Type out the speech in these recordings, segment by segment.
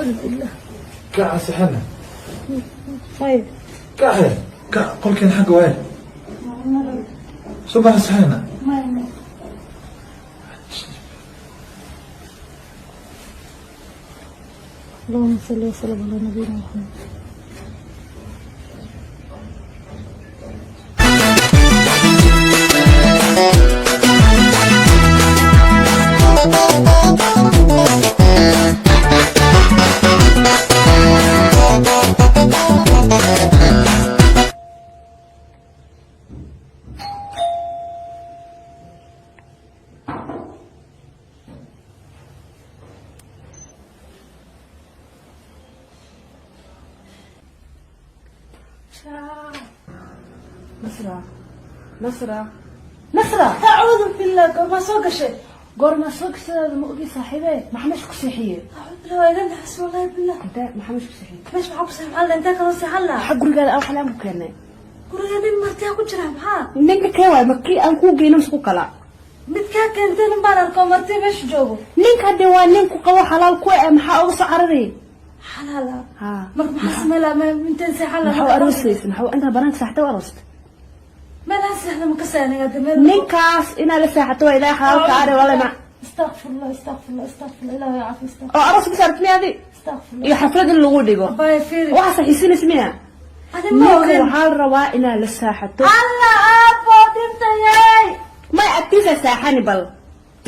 Acuudu billah. Kaca, sixana. Ayib. Kace, kac, qolkeen xagga waaye. Subax sixana. Maya, maya. اللهم صل وسلم على نبينا محمد. Nasra, Nasra, Nasra! Acuudu billah, goormaa soo gashay? Goormaa soo gashadaada ma ogi, saaxiibe. Maxaa meesha ku seexiyey? Acuudu billah, waa iga naxas, wallahi billah. Intee, maxaa meesha ku seexiyey? Meesha maxaa ku seexan lahaa? Intee kaloo seexan lahaa? Maxaa gurigaada aan waxlaan ku keenay? Guriga nin martiyaa ku jira, maxaa? Ninka kee waay? Ma kii aan kuu geyno mise ku kala? Mid kaa keentay nin baan arko marti meesha joogo. Ninka hadee waa nin ku qabo, xalaal ku eh, maxaa uga soo cararay? Xalaal ah? Ha. Marka maxaa samey lahaa? Inteen seexan lahaa? Maxaa u aroosaysa? Maxaa intaa banaanka seexatay u aroostay? Meel ha seexda ma ka seexaniga hadda meel. Ninkaas inaad la seexato waa Ilaahay xalaal ka are wala ma. Astaqfirullah, astaqfirullah, astaqfirullah, Ilaahay caafi, astaqfirullah. Oo aroos ma saartay miyaadi? Astaqfirullah. Iyo xaflad in lagu dhigo. Abaya, fiiri. Waxaas xiisinaysa miya? Adi ma Ninka ogen. waxaa la rabaa inaad la saaxato. Alla, aabbo, dhintayay. May, agtiisa saaxani, bal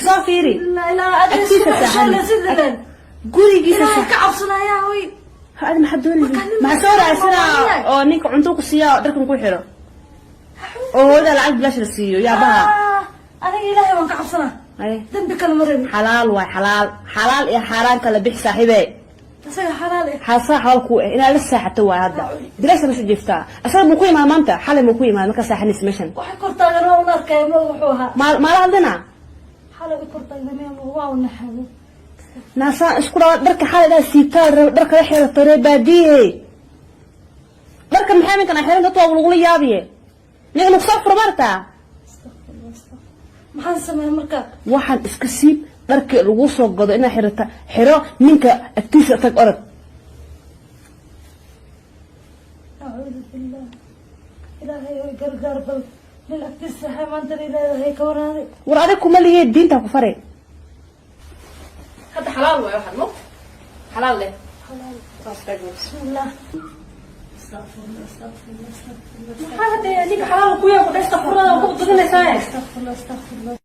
soo fiiri. La ilaa adi. Agtiisa saaxani. Sidilen. Gurigiisa. Ilaahay saax ka cabsanayaa, hoy. Ha, adi maxaad doonaysa? Marka nin maxaa soo raadsanaa? waa Oo ninka cunto ku siiya oo dharkan ku xiro oo hooyada lacag bilaash la siiyo yaabaha. Ah, aniga Ilaahay waan ka cabsanaa. Haye. Dembi kale ma rabin. Xalaal waay, xalaal, xalaal iyo xaaraan kala bix, saaxiibe. Isaga xalaal eh? Xaasaa xalaal ku eh inaad la saaxato waay. Hadda bilaasha meesha jiiftaa, asaga muu ku imaad maanta? Xalay muu ku imaad markaa saaxanaysa meeshan? Waxay kor taagan waa un arkaya, ma wuxuu ahaa. Maala hadlina. Xalay u kor taagan waa u naxaday. Naasaan isku dhawa, dharka xalay dhaa siibtaa, dharka la xirato ree baadiye. Dharka maxaa minkan xiran? Dadka waa lagula yaabiye. Ninka lagu soo furo maartaa. Astaqfirullah, astaqfirullah. Maxaan sameeya marka? Waxaan iska siib, dharkii lagu soo gado inaa xirata xiro, ninka agtiisa tag, orod. Acuudu billah, Ilaahay oy gargaar. Bal nin agtiisa saxay maanta ilaahay ka waraaday. War adig kuma liye, diinta ku fare. Hadda xalaal waay, waxaan mo xalaal leh. Bismillah, astaqfirullah, astaqfirullah, astaqfirullah. Maxaa hadda ninka xalaal ku yaa ku dhesta furada ku badinaysaa? Astaqfirullah, astaqfirullah.